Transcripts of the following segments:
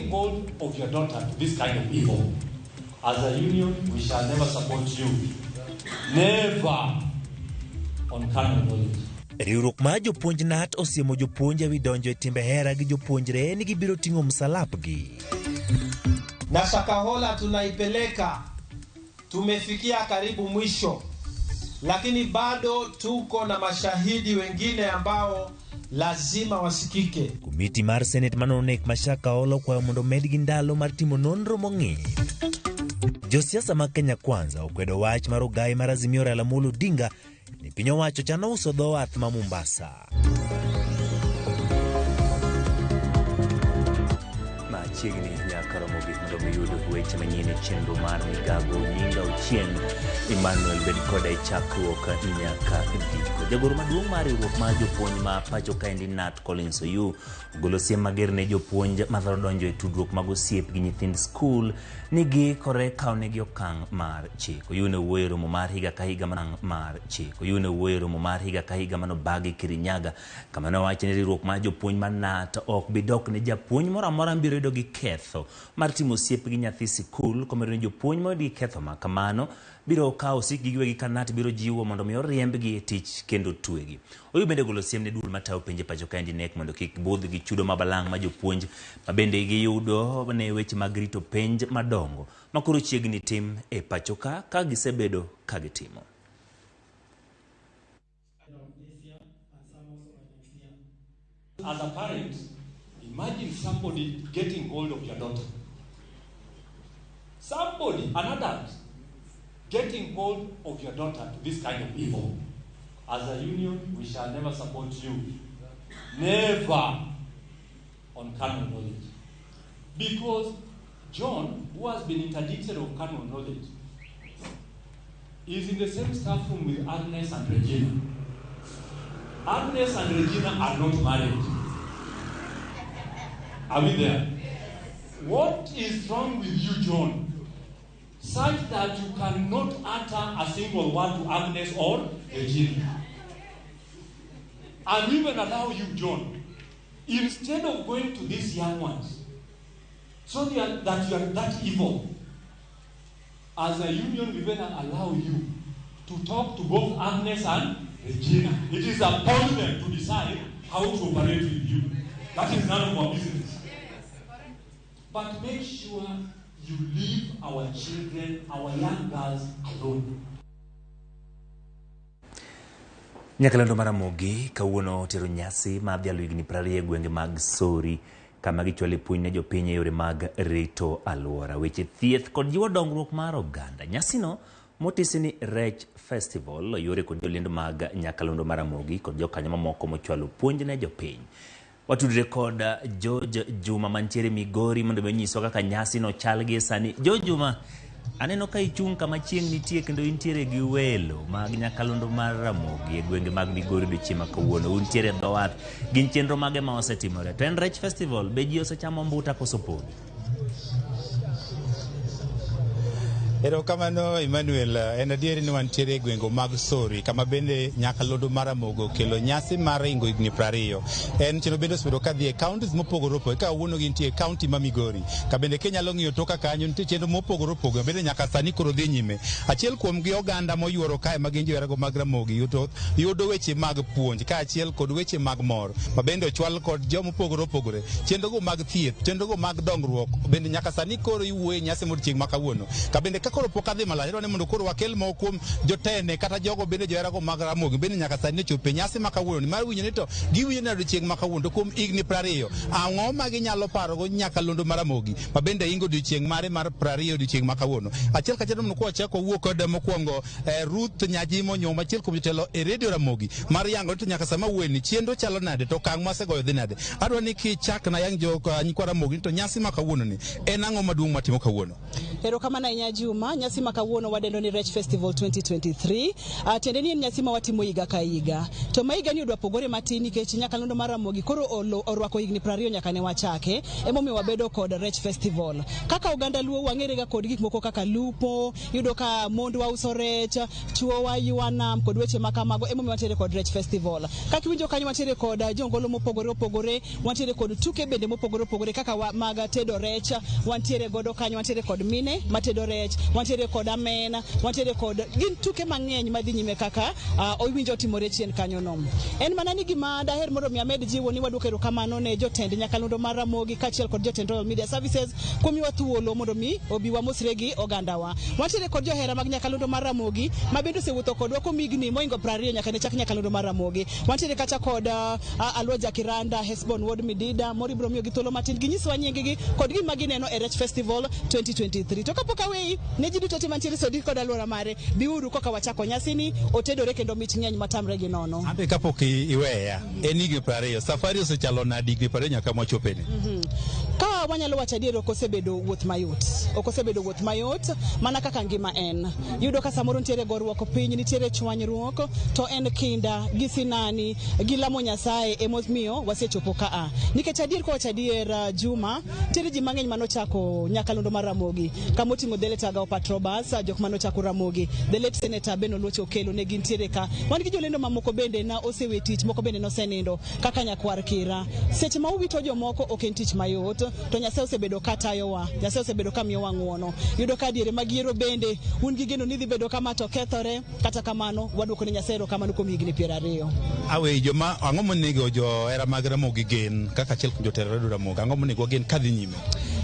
Getting hold of your daughter to this kind of evil. As a union, we shall never support you. Never on carnal knowledge. Riwruok mar jopuonj KNUT osiemo jopuonj ewi donjo e timbe hera gi jopuonjre ni gibiro ting'o msalapgi. Na Shakahola tunaipeleka, tumefikia karibu mwisho, lakini bado tuko na mashahidi wengine ambao lazima wasikike. Komiti mar Senate manono nek ma Shakahola okwayo mondo omedgi ndalo mar timo nonro mong'ith. Josiasa mag Kenya Kwanza okwedo wach mar ogai mar Azimio Raila Amolo Odinga ni piny owacho chano uso dho wath ma Mombasa. Machiegni nyaka romo gik mondo miyud weche manyien e chenro mar migago. Nyinga Ochieng Emmanuel, bed koda e chakruok nyaka giko. Jagoro maduong' mar riwruok mar jopuonj ma pacho kaendi KNUT Collins Oyu ogolo siem mager ne jopuonj madharo donjo e tudruok mag osiep gi nyithind skul ni giikore kawonegi okang' mar chik. Oyu ne owuoyo e romo mar higa ka higa mar chik. Oyu ne owuoyo e romo mar higa ka higa manobagi Kirinyaga kama ne owacho ni riwruok mar jopuonj mar KNUT ok bi dok ne japuonj moro amora mibiro yudo gi ketho mar timo osiep gi nyathi sikul, komedo ni jopuonj moyud gi ketho ma kamano biro kawo osikgi giwegi ka KNUT biro jiwo mondo mi oriembgi e tich kendo twegi. Oyu bende golo siem ne duol matayo penje pacho kaendi KNEC mondo kik budh gi chudo ma balang' ma jopuonj ma bende giyudo ne weche mag rito penj madongo ma koro chiegni tim e pacho ka ka gisebedo ka gitimo. As a parent, imagine somebody getting hold of your daughter. Somebody, an adult, getting hold of your daughter to this kind of evil. As a union, we shall never support you. Never on carnal knowledge. Because John, who has been interdicted of carnal knowledge, is in the same staff room with Agnes and Regina. Agnes and Regina are not married. Are we there? What is wrong with you, John? Such that you cannot utter a single word to Agnes or Regina. And even allow you, John, instead of going to these young ones, so that you are that evil, as a union, we even allow you to talk to both Agnes and Regina. It is upon them to decide how to operate with you. That is none of our business. But make sure you leave our children, our young girls alone. Nyakalondo mar Ramogi kawuono otero nyasi mar dhialo higni 20 e gwenge mag Sori kama gichwale puonj ne jopiny e yore mag rito alwora, weche thieth kod jiwo dongruok mar oganda. Nyasino motisi ni Rech Festival oyore kod jolendo mag Nyakalondo mar Ramogi kod jokanyo mamoko mochwalo puonj ne jopiny. Watudre kod George Juma mantiere Migori mondo mi onyiswa kaka nyasi no chal gi sani. George Juma, aneno ka ichung' kama chieng' nitie kendo intiere gi welo mag Nyakalondo mar Ramogi e gwenge mag Migori odiochieng' ma kawuono. Untiere e dho wath. Gin chenro mage ma osetimore? To en Rech Festival, be ji osechamo mbuta koso podi? Erokamano Emmanuel, en adieri ni wantiere e gwenge mag Sori kama bende Nyakalondo mar Ramogi okelo nyasi mar ringo higni 20. En chenro bende osebedo ka dhi e counties mopogore opogore ka kawuono gintie e county ma Migori. Ka bende kinyalo ng'iyo toka kanyo nitie chenro mopogore opogore bende nyaka sani koro dhi nyime. Achiel kuom gi oganda moyuoro kae ma gin joherago mag Ramogi yudo weche mag puonj kaachiel kod weche mag mor ma bende ochwal kod joma opogore opogore. Chenrogo mag thieth, chenrogo mag dongruok bende nyaka sani koro iwuoye nyasi mar odiochieng' ma kawuono. Ka bende ka koro pok adhi malach, adwa ni mondo koro wakel moko kuom jotende kata jogo bende joherago mag Ramogi bende nyaka sani ochopo e nyasi ma kawuono ni mar winjo ni to giwinjo ni odiochieng' ma kawuono to kuom higni 20 ang'o ma ginyalo parogo Nyakalondo mar Ramogi ma bende ingo odiochieng' mare mar 20 odiochieng' ma kawuono. Achiel kachiel mondo kwachako wuo kod mokwongo Ruth Nyajimo Nyoma, achiel kuom jotelo e Radio Ramogi mar yango ni to nyaka sama wuoye ni chenro chalo nade to okang' masegoyo dhi nade. Adwa ni kichak na yang' jo nyikwa Ramogi ni to nyasi ma kawuono ni en ang'o maduong' matimo kawuono. Erokamano ahinya Juma. Juma, nyasi ma kawuono wadendo ni Rech Festival 2023. Tiende ni en nyasi ma watimo higa ka higa. To ma higa ni odwa pogore matin nikech nyakalondo mar Ramogi koro orwako higni 20 nyaka ne wachake. Emomiyo wabedo kod Rech Festival. Kaka oganda Luo wang'ere ga kod gik moko kaka lupo, iyudo ka mondwa uso rech, chuowa ywa nam kod weche ma kamago emomiyo wantiere kod Rech Festival. Kaka iwinjo kanyo wantiere kod jongolo mopogore opogore, wantiere kod tuke bende mopogore opogore kaka mag tedo rech, wantiere godo kanyo, wantiere kod mine matedo rech, wantiere kod amena, wantiere kod gin tuke mang'eny madhi nyime kaka owinjo timore chien kanyo no. En mana ni gima daher mondo mi amed jiwo ni waduoko erokamano ne jotend nyakalondo mar Ramogi kaachiel kod jotend Royal Media Services kuom miwa thuolo mondo mi obi wamosre gi ogandawa. Wantiere kod johera mag nyakalondo mar Ramogi ma bende osewuotho kodwa kuom higni mohingo 20 nyaka ne chak nyakalondo mar Ramogi. Wantiere kacha kod Alua Jakiranda, Hesbon Wuod Midida, moro ibiro miyogi thuolo matin ginyiswa nying gi kod gima gineno e Rech Festival 2023. To kapok aweyi, ne ji duto te mantiere Sodi kod alwora mare, biuru koka wachako nyasini, otedore kendo mich ng'eny matamre gi nono. Ambe kapok iweya, en higni 20, safari osechalo nadi higni 20 nyaka mwachopeni? Ka wanyalo wacho adier, ok osebedo wuoth mayot. Ok osebedo wuoth mayot, mana kaka ngima en. Iyudo ka samoro nitiere goruok piny, nitiere chwanyruok, to en kinda gi sinani gi lamo Nyasaye emomiyo wasechopo kaa. Nikech adier kowacho adier, Juma, nitiere ji mang'eny manochako nyakalondo mar Ramogi, kamoting'o the late Agao Patrobas, jok manochako Ramogi, the late Senator Ben Oluoch Okello ne gintiere ka. Wan gi jolendo mamoko bende na osewe tich, moko bende nosenindo kaka nyakwar Kira. Seche ma uwito jomoko ok en tich mayot, to Nyasaye osebedo ka tayowa, Nyasaye osebedo ka miyowa ng'uono. Iyudo ka diere mag yiero bende un gi geno ni dhi bedo kama to kethore, kata kamano waduoko ne Nyasaye erokamano kuom higni 20. Awe joma ang'o monego johera mag Ramogi gen kaka achiel kuom jotelo Radio Ramogi, ang'o monego wagen kadhi nyime?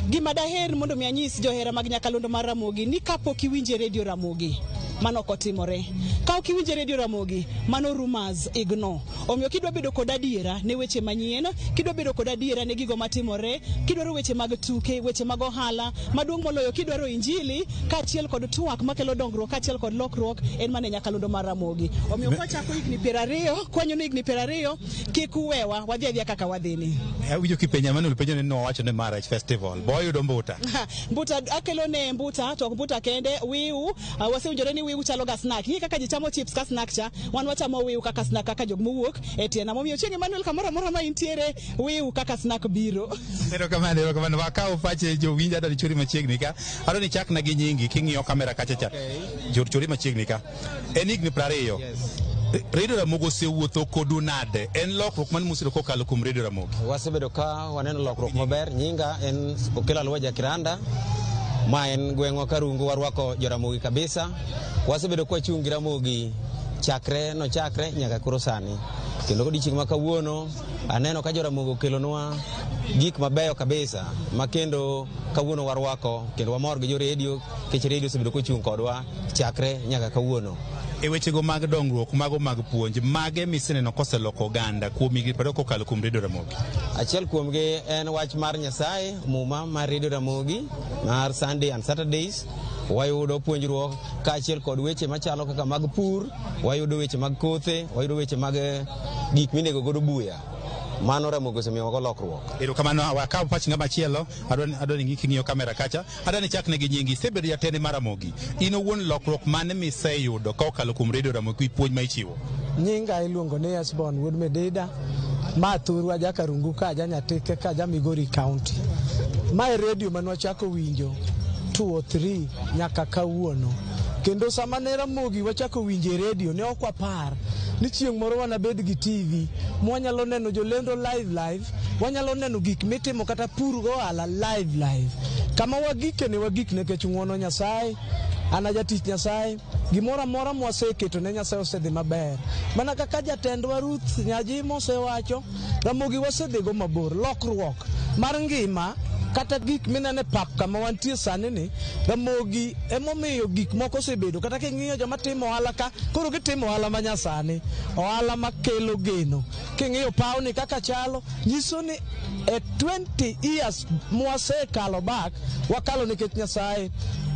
Gima daher mondo mi anyis johera mag nyakalondo mar Ramogi ni kapok iwinje Radio Ramogi, mano ok otimore. Ka ok iwinje Radio Ramogi, mano rumors ignore. Omiyo kidwa bedo kod adiera ne weche manyien, kidwa bedo kod adiera ne gigo matimore, kidwaro weche mag tuke, weche mag ohala, maduong' moloyo kidwaro injili kaachiel kod twak makelo dongruok kaachiel kod lokruok en mana e nyakalondo mar Ramogi. Omiyo kwachako higni 20, kwanyo ni higni 20, kik uwewa, wadhi adhiya kaka wadhini. Awinjo kipenja Emmanuel penjo ni nowacho ni mar Rech Festival, bo oyudo mbuta. Mbuta akelo ne mbuta to ok mbuta kende wiu wasewinjore ni wiu chalo ga snack. Ng'i kaka ji chamo chips ka snack cha, wan wachamo wiu kaka snack kaka jok mowuok e tiena. Momiyo chieng' Emmanuel kamoro amora ma intiere, wiu kaka snack biro. Erokamano, erokamano. Wakaw pache jowinjo, adwa ni chori machiegni ka. Adwa ni chakna gi nyingi king'iyo kamera kacha cha. Chori machiegni ka. En higni 20. Radio Ramogi osewuotho kodu nade? En lokruok mane musebedo kokalo kuom Radio Ramogi? Wasebedo ka waneno lokruok maber. Nyinga en Okello Alua Jakiranda. Ma en gweng'wa Karungu, warwako joramogi kabisa. Wasebedo kwachung' gi Ramogi chakre nochakre nyaka koro sani. Kendo godiochieng' ma kawuono aneno ka joramogi okelonwa gik mabeyo kabisa ma kendo kawuono warwako kendo wamor gi jo redio nikech redio osebedo kochung' kodwa chakre nyaka kawuono. E wechego mag dongruok, mago mag puonj, mage miseneno koseloko oganda kuom higni 20 kokalo kuom Radio Ramogi? Achiel kuomgi en wach mar Nyasaye, muma mar Radio Ramogi mar Sunday and Saturdays. Wayudo puonjruok kaachiel kod weche machalo kaka mag pur, wayudo weche mag kothe, wayudo weche mag gik minego godo buya. Mano Ramogi osemiyowa lokruok. Erokamano, wakaw pach ng'ama chielo. Adwa ni king'iyo kamera kacha, adwa ni chakne gi nyingi. Isebedo jatend mar Ramogi. In owuon lokruok mane miseyudo kokalo kuom Radio Ramogi puonj ma ichiwo? Nyinga iluongo ni Esbon Wuod Medida, ma thurwa ja Karungu ka ja Nyatike ka ja Migori County. Mae redio mane wachako winjo 203 nyaka kawuono. Kendo sama ne Ramogi wachako winjo e redio ne ok wapar ni chieng' moro wanabed gi TV mwanyalo neno jolendo live live, wanyalo neno gik mitimo kata pur gohala live live. Kama wagike ne wagik nikech ng'uono Nyasaye, an a jatich Nyasaye, gimoro amora mwaseketo ne Nyasaye osedhi maber. Mana kaka jatendwa Ruth Nyajimo osewacho, Ramogi wasedhigo mabor. Lokruok mar ngima kata gik mineno e pap kama wantie sani ni, Ramogi emomiyo gik moko osebedo. Kata king'iyo joma timo ohala ka, koro gitimo ohala ma nyasani, ohala makelo geno. King'iyo pawni kaka chalo, nyiso ni e 20 years mwasekalo back, wakalo nikech Nyasaye.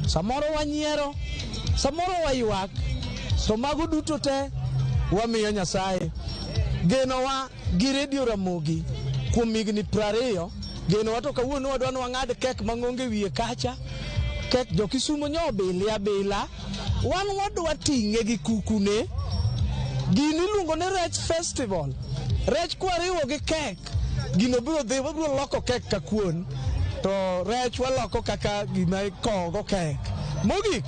Samoro wanyiero, samoro waywak, to mago duto te wamiyo Nyasaye. Genowa gi Radio Ramogi kuom higni 20, genowa to kawuono wadwa ni wang'ad kek mang'ongo e wiye kacha. Kek jo Kisumo nyo obile abila, wan wadwa ting'e gi kukune. Gini iluongo ni Rech Festival. Rech kwariwo gi kek, gino biro dhi, wabiro loko kek ka kuon, to rech waloko kaka gima ikowo go kek. Mogik,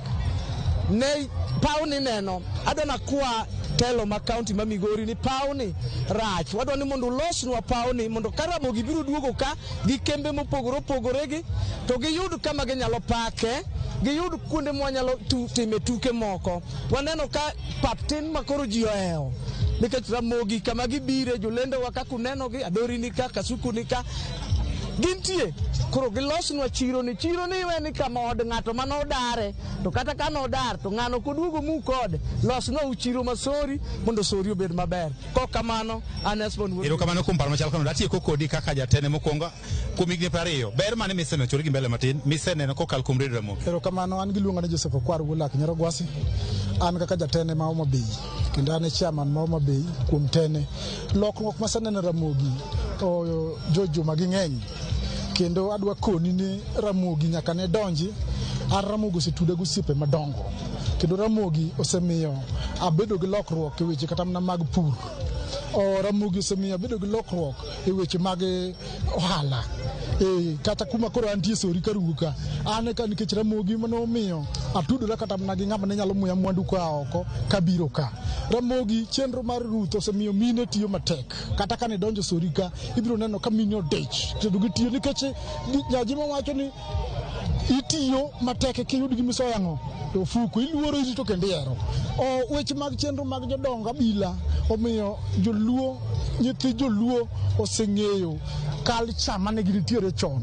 ne paw ni neno, adwa nakwa telo ma kaunti ma Migori ni pawni rach. Wadwa ni mondo ulosnwa pawni mondo ka Ramogi biro duogo ka gi kembe mopogore opogore gi, to giyud kama ginyalo pake, giyud kuonde mwanyalo time tuke moko. Waneno ka pap tin ma koro ji ohewo. Nikech Ramogi kama gibire, jolendowa kaka unenogi, Adori ni ka, Kasuku ni ka, gintie. Koro gilosnwa chiro ni, chiro ni iwe ni kama od ng'ato manodare, to kata ka nodar to ng'ano ok oduogo mu kode. Losnwa u chiro ma Sori mondo Sori obed maber. Kok kamano, an Esbon Wuod. Erokamano kuom paro machal kamano. Atieko kodi kaka jatende mokwongo kuom higni 20. Ber mane miseneno chori gi mbele matin miseneno kokalo kuom redio Ramogi? Erokamano, an giluonga ni Joseph Okwar Wuolak Nyarogwasi. An kaka jatende ma Homa Bay kendo an e chairman ma Homa Bay kuom tene. Lokruok maseneno e Ramogi jojuma gi ng'eny kendo adwa koni ni Ramogi nyaka ne donji. An Ramogi osetuda gi osiepe madongo kendo Ramogi osemiyo abedo gi lokruok e weche kata mana mag pur. Ramogi osemiyo abedo gi lokruok e weche mag ohala. Kata kuma koro antie Sori Karungu ka, an ka nikech Ramogi manomiyo atudora kata mana gi ng'ama ne nyalo muya mwandu koa oko kabiro ka. Ramogi chenro mar Ruth osemiyo mine tiyo matek. Kata kane donjo Sori ka, ibiro neno ka mine odich kendo gitiyo nikech Nyajima wacho ni itiyo matek kiyud gimisoyo ang'o to ofuko iluoro irito kendo ihero. Weche mag chenro mag jodongo abila omiyo joluo, nyithi joluo oseng'eyo culture mane gintiere chon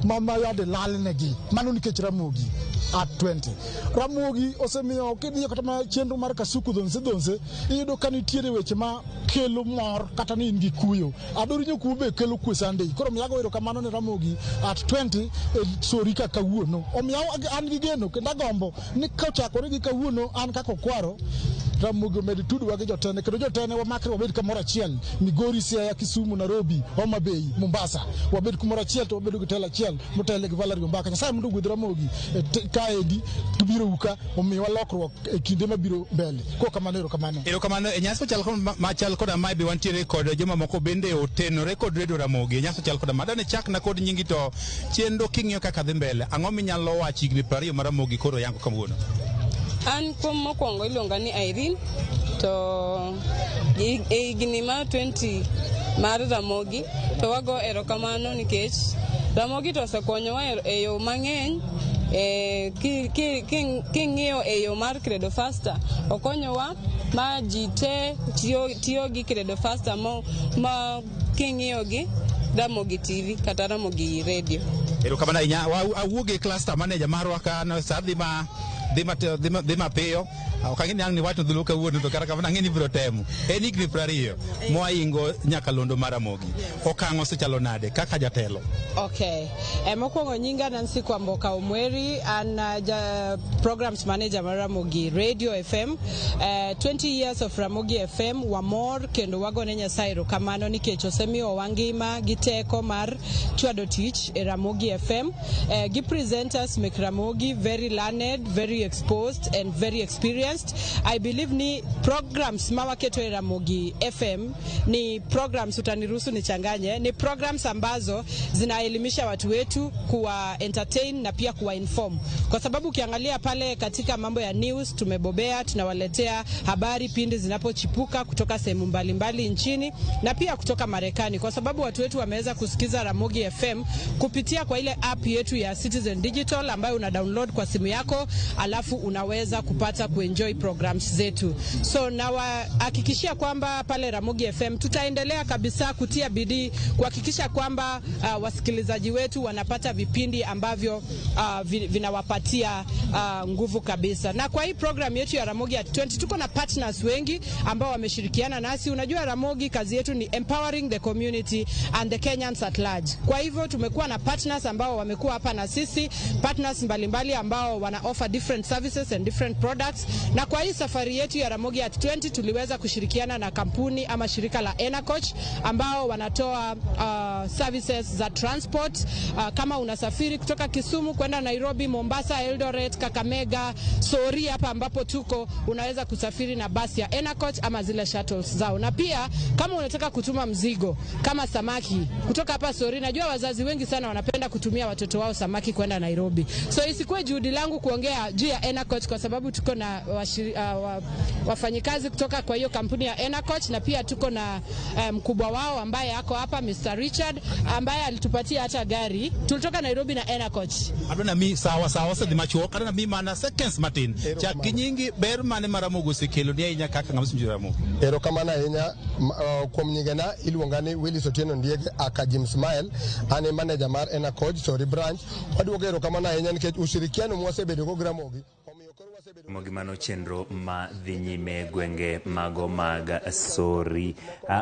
ma yande lalnegi. Mano nikech Ramogi at 20. Ramogi osemiyo kidhiyo kata mana chenro mar Kasuku dhonse dhonse, iyudo ka nitiere weche ma kelo mor kata ni in gi kuyo. Adori nyokuo be kelo kwe Sunday. Koro omiyo ago erokamano ne Ramogi at 20 e Sori ka kawuono. Omiyo an gi geno kendo agombo ni kochakore gi kawuono an kaka Okwaro, Ramogi omed tudwa gi jotende kendo jotende wamakre wabed kamoro achiel. Migori, Siaya, Kisumu, Nairobi, Homa Bay, Mombasa. Wabed kumoro achiel to wabedo gi telo achiel motelo gi Valerie Ombaka. Nyasaye mondo ogwedh Ramogi kaendi biro ka omiwa lokruok e kinde mabiro mbele. Kok kamano, erokamano. Erokamano. E nyasi machal koda mae be wantiere kod joma moko bende otenore kod redio Ramogi. E nyasi machal koda ma. Dane chakna kod nyingi to chenro king'iyo kaka dhi mbele. Ang'o minyalo wacho higni 20 ma Ramogi koro yango kawuono? An kuom mokwongo iluonga ni Irene, to e higni mar 20 mar Ramogi to wago erokamano nikech Ramogi to osekonyowa e yo mang'eny. King'iyo e yo mar Credo Faster, okonyowa ma ji te tiyo gi Credo Faster ma king'iyo gi Ramogi TV kata Ramogi Radio. Erokamano ahinya. Awuok e cluster manager marwa ka no sa dhi ma dhi dhi mapiyo. Ok ang'e ni ang' ni wach dholuo kawuono to kata kamano ang'e ni ibiro temo. En higni 20 moaingo nyakalondo mar Ramogi. Okang' osechalo nade kaka jatelo? Okay. Mokwongo nyinga Nancy Kwamboka Omweri, an ja programs manager mar Ramogi Radio FM. 20 years of Ramogi FM, wamor kendo wagone Nyasaye erokamano nikech osemiyowa ngima gi teko mar chwado tich e Ramogi FM. Gi presenters mek Ramogi, very learned, very exposed and very experienced. I believe ni programs ma waketo e Ramogi FM ni programs, utaniruhusu nichanganye, ni programs ambazo zinaelimisha watu wetu, kuwa entertain na pia kuwa inform, kwa sababu ukiangalia pale katika mambo ya news tumebobea, tunawaletea habari pindi zinapochipuka kutoka sehemu mbalimbali nchini na pia kutoka Marekani, kwa sababu watu wetu wameweza kusikiza Ramogi FM kupitia kwa ile app yetu ya Citizen Digital ambayo una download kwa simu yako, alafu unaweza kupata kuenjoy programs zetu. So nawahakikishia kwamba pale Ramogi FM tutaendelea kabisa kutia bidii kuhakikisha kwamba wasikilizaji wetu wanapata vipindi ambavyo vinawapatia nguvu kabisa. Na kwa hii program yetu ya Ramogi at 20 tuko na partners wengi ambao wameshirikiana nasi. Unajua Ramogi kazi yetu ni empowering the community and the Kenyans at large. Kwa hivyo tumekuwa na partners ambao wamekuwa hapa na sisi, partners mbalimbali ambao wana offer different services and different products. Na kwa hii safari yetu ya Ramogi at 20 tuliweza kushirikiana na kampuni ama shirika la Enacoach ambao wanatoa services za transport. Kama unasafiri kutoka Kisumu kwenda Nairobi, Mombasa, Eldoret, Kakamega, Sori hapa ambapo tuko, unaweza kusafiri na basi ya Enacoach ama zile shuttles zao. Na pia kama unataka kutuma mzigo kama samaki kutoka hapa Sori, najua wazazi wengi sana wanapenda kutumia watoto wao samaki kwenda Nairobi. So isikuwe juhudi langu kuongea juu ya Enacoach kwa sababu tuko na wafanyikazi kutoka kwa hiyo kampuni ya Enacoach, na pia tuko na mkubwa wao ambaye ako hapa Mr. Richard ambaye alitupatia hata gari. Tulitoka Nairobi na Enacoach. Adwa mi sawa sawa osedhi machuok, adwa mi mana seconds matin. Chak gi nyingi, ber mane ma Ramogi osekelo ni ahinya kaka ng'ama osebedo Ramogi? Erokamano ahinya kuom nyingena iluonga ni Willis Otieno Ndiege aka Jim Smile, an e manager mar Enacoach Sori branch. Waduoko erokamano ahinya nikech ushirikiano mwasebedo go gi Ramogi. Ramogi mano chenro ma dhi nyime gwenge mago mag Sori,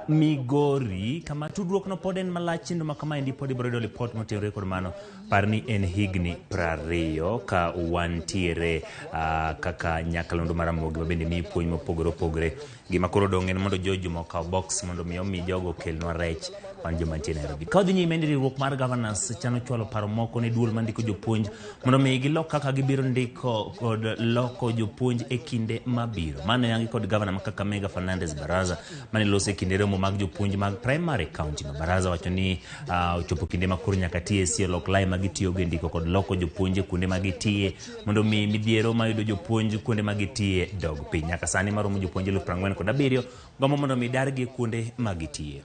Migori, kama tudruok no pod en malach. Chenro ma kamaendi pod ibiro yudo lipot motenore kod mano. Par ni en higni 20 ka wantiere kaka nyakalondo mar Ramogi ma bende miyi puonj mopogore opogore. Gima koro dong' en mondo George Juma okaw box mondo mi omi jogo okelnwa rech wan joma nitie Nairobi. Ka wadhi nyime ni riwruok mar governors chano chwalo paro moko ne duol mandiko jopuonj mondo mi gilok kaka gibiro ndiko kod loko jopuonj e kinde mabiro. Mano yangi kod gavana ma Kakamega Fernandez Baraza mane loso e kinde romo mag jopuonj mag primary county no. Baraza wacho ni ochopo kinde ma koro nyaka TSC olok lai ma gitiyogo e ndiko kod loko jopuonj e kuonde ma gitiye mondo mi midhiero mayudo jopuonj kuonde ma gitiye dog piny. Nyaka sani maromo jopuonj 47,000 gombo mondo mi dargi e kuonde ma gitiye.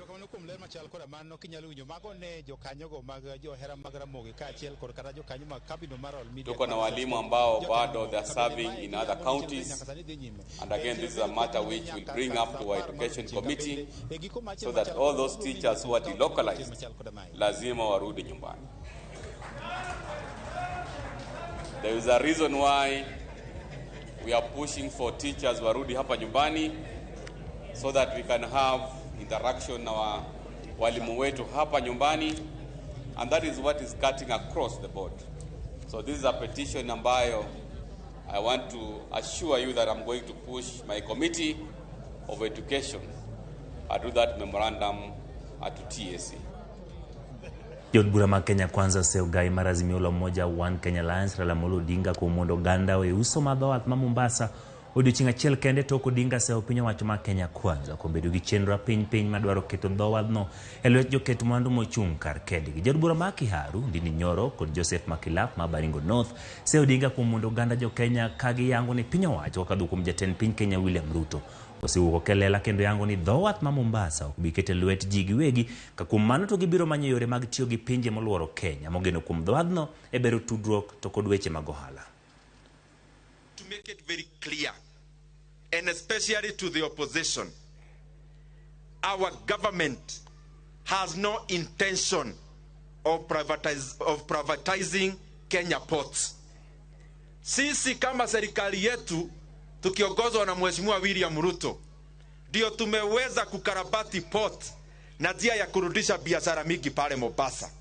Machal koda mano kinyalo winjo mago ne jokanyogo mag johera mag Ramogi kaachiel kod kata jokanyo mag kabino mar All Media. Tuko na walimu ambao bado they are serving in other counties, and again this is a matter which will bring up to our education committee so that all those teachers who are delocalized lazima warudi nyumbani. There is a reason why we are pushing for teachers warudi hapa nyumbani so that we can have interaction na walimu wetu hapa nyumbani, and that is what is cutting across the board. So this is a petition ambayo I want to assure you that I'm going to push my committee of education to do that memorandum at TSC. Jood bura mag Kenya Kwanza oseogai mar Azimio la Umoja One Kenya Alliance Raila Amolo Odinga kuom mondo oganda owe uso mar dho wath ma Mombasa odiochieng' achiel kende tok Odinga seyo piny owacho mar Kenya Kwanza kuom bedo gi chenro piny piny madwaro keto dho wadhno e lwet joket mwandu mochung' kar kendgi. Jood bura mar Kiharu, Ndindi Nyoro kod Joseph Makilap ma Baringo North seyo Odinga kuom mondo oganda jo Kenya ka giyango ni piny owacho kokadho kuom jatend piny Kenya William Ruto osewuok e lela kendo yango ni dho wath ma Mombasa ok bi keto e lwet ji giwegi, ka kuom mano to gibiro manyo yore mag tiyo gi pinje moluoro Kenya mogeno kuom dho wadhno e bero tudruok to kod weche mag ohala. To make it very clear, and especially to the opposition, our government has no intention of privatizing Kenya ports. Sisi kama serikali yetu tukiongozwa na Mheshimiwa William Ruto ndio tumeweza kukarabati port na njia ya kurudisha biashara mingi pale Mombasa.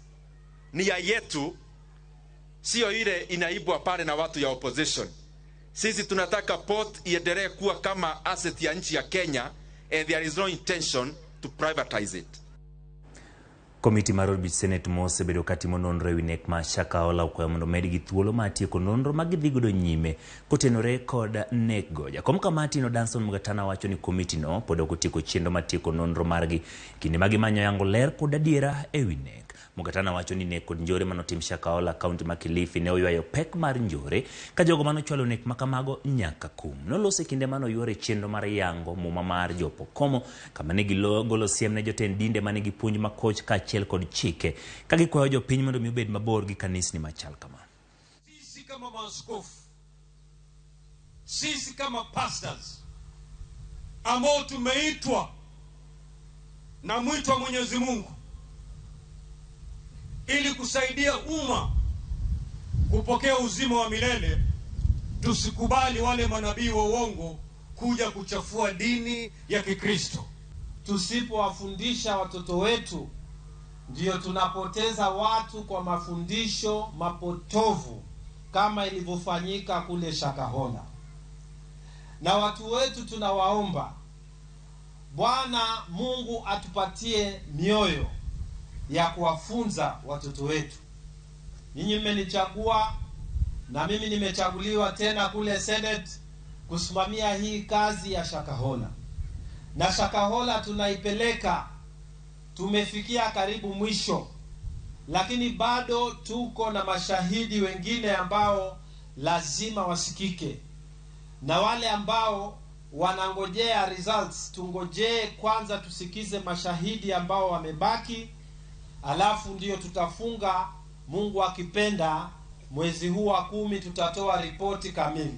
Nia yetu sio ile inaibwa pale na watu ya opposition. Sisi tunataka port iendelee kuwa kama asset ya nchi ya Kenya, and there is no intention to privatize it. Komiti mar od buch Senate mosebedo katimo nonro ewi nek ma Shakahola okwayo mondo medgi thuolo mar tieko nonro ma gidhi godo nyime kotenore kod nekgo. Jakom kamati no Danson Mugatana wacho ni komiti no pod ok otieko chenro mar tieko nonro margi kinde ma gimanyo yango ler kod adiera ewi nek. Mugatana wacho ni nek kod njore manotim Shakahola kaunti ma Kilifi ne oywayo pek mar njore ka jogo manochwalo nek makamago nyaka kum. Noloso e kinde manoyuore chenro mar yango muma mar jopokomo kama ne gigolo siem ne jotend dinde manigi puonj makoch kaachiel kod chike ka gikwayo jopiny mondo mi obed mabor gi kanisni machal kama. Sisi kama maaskofu, sisi kama pastors ambao tumeitwa na mwito wa Mwenyezi Mungu ili kusaidia umma kupokea uzima wa milele, tusikubali wale manabii wa uongo kuja kuchafua dini ya Kikristo. Tusipowafundisha watoto wetu ndio tunapoteza watu kwa mafundisho mapotovu kama ilivyofanyika kule Shakahola. Na watu wetu tunawaomba Bwana Mungu atupatie mioyo ya kuwafunza watoto wetu. Nyinyi mmenichagua na mimi nimechaguliwa tena kule Senate kusimamia hii kazi ya Shakahola. Na Shakahola tunaipeleka, tumefikia karibu mwisho, lakini bado tuko na mashahidi wengine ambao lazima wasikike, na wale ambao wanangojea results, tungojee kwanza tusikize mashahidi ambao wamebaki, alafu ndiyo tutafunga. Mungu akipenda, mwezi huu wa 10 tutatoa ripoti kamili.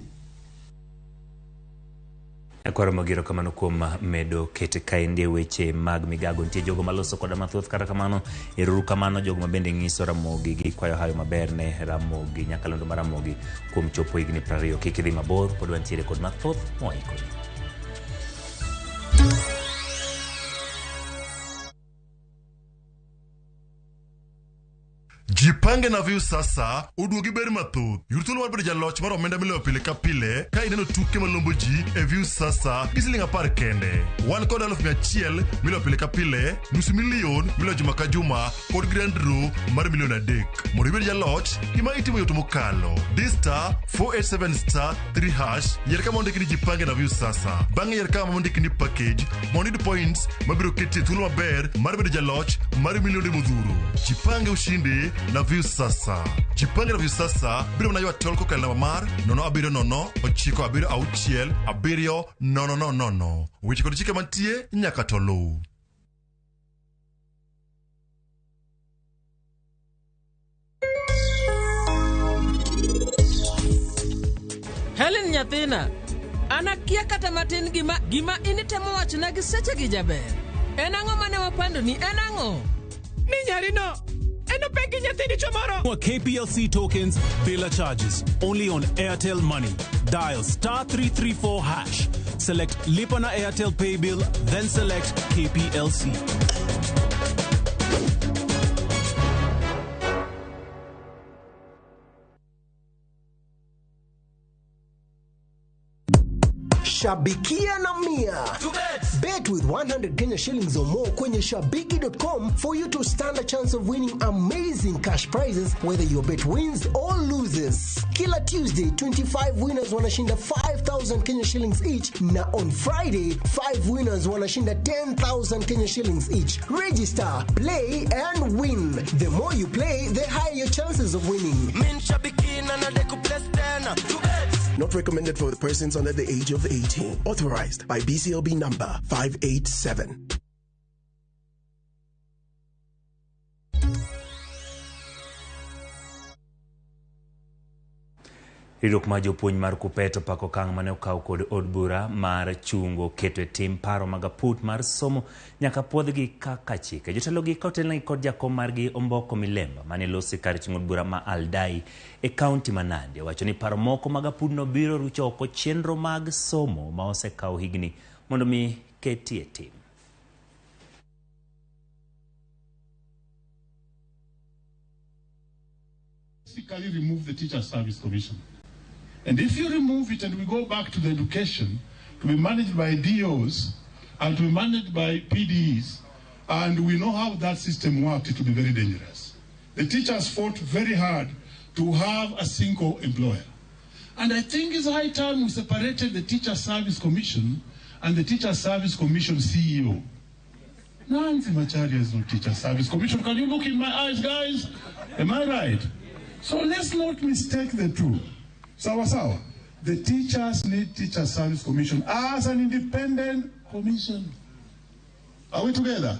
Akwaro magiro kamano kuom medo kete kaendi weche mag migago. Nitie jogo maloso koda mathoth, kata kamano eruru kamano jogo mabende ng'iso Ramogi gi kwayo hayo maber ne Ramogi nyakalondo mar Ramogi kuom chopo higni 20. Kik idhi mabor, pod wantiere kod mathoth mwaikoni. Jipange na Viu sasa oduogi ber mathoth. Yud thuolo mar bedo jaloch mar omenda miloyo pile ka pile ka ineno tuke malombo ji e Viu sasa gi siling 10 kende. Wan kod 100,000 miloyo pile ka pile, 500,000 miloyo juma ka juma kod grand draw mar 3 million. Mondo ibed jaloch, gima itimo yot mokalo. Di *487*3# yier kama ondiki ni Jipange na Viu sasa. Bang'e yier kama ondiki ni package mondo iyud points mabiro keti e thuolo maber mar bedo jaloch mar milionde modhuro. Jipange ushinde na Viu sasa. Jipange na Viu sasa biro mana ywa tol kokalo namba mar 070 976 7 0 0. Weche kod chike mantie nyaka to luw. Helen nyathina, an akia kata matin gima initemo wachona gi sechegi jaber. En ang'o mane wapandoni? En ang'o? Ni nyarino en opek gi nyathi dichuo moro. More KPLC tokens, bila charges. Only on Airtel Money. Dial *334#. Select Lipa na Airtel Pay Bill, then select KPLC. Shabikia na Mia. Bet with 100 Kenya shillings or more kwenye shabiki.com for you to stand a chance of winning amazing cash prizes whether your bet wins or loses. Kila Tuesday, 25 winners wanashinda 5,000 Kenya shillings each, na on Friday, 5 winners wanashinda 10,000 Kenya shillings each. Register, play and win. The more you play, the higher your chances of winning. Min shabiki na nadeku plus tena. Not recommended for persons under the age of 18. Authorized by BCLB number 587. Riwruok mar jopuonj mar Kuppet opako okang' mane okaw kod od bura mar chungo keto e tim paro mag aput mar somo nyaka puodhgi kaka chike. Jotelogi ka otelnegi kod jakom margi Omboko Milemba mane losi kar chung' od bura ma Aldai e kaunti ma Nandi owacho ni paro moko mag apudno biro rucho oko chenro mag somo ma osekawo higni mondo mi ketie tim. Basically remove the Teacher Service Commission. And if you remove it and we go back to the education to be managed by DOs and to be managed by PDEs, and we know how that system worked, it will be very dangerous. The teachers fought very hard to have a single employer. And I think it's high time we separated the Teacher Service Commission and the Teacher Service Commission CEO. Nancy Macharia is not Teacher Service Commission. Can you look in my eyes, guys? Am I right? So let's not mistake the two. Sawa sawa. The teachers need Teacher Service Commission as an independent commission. Are we together?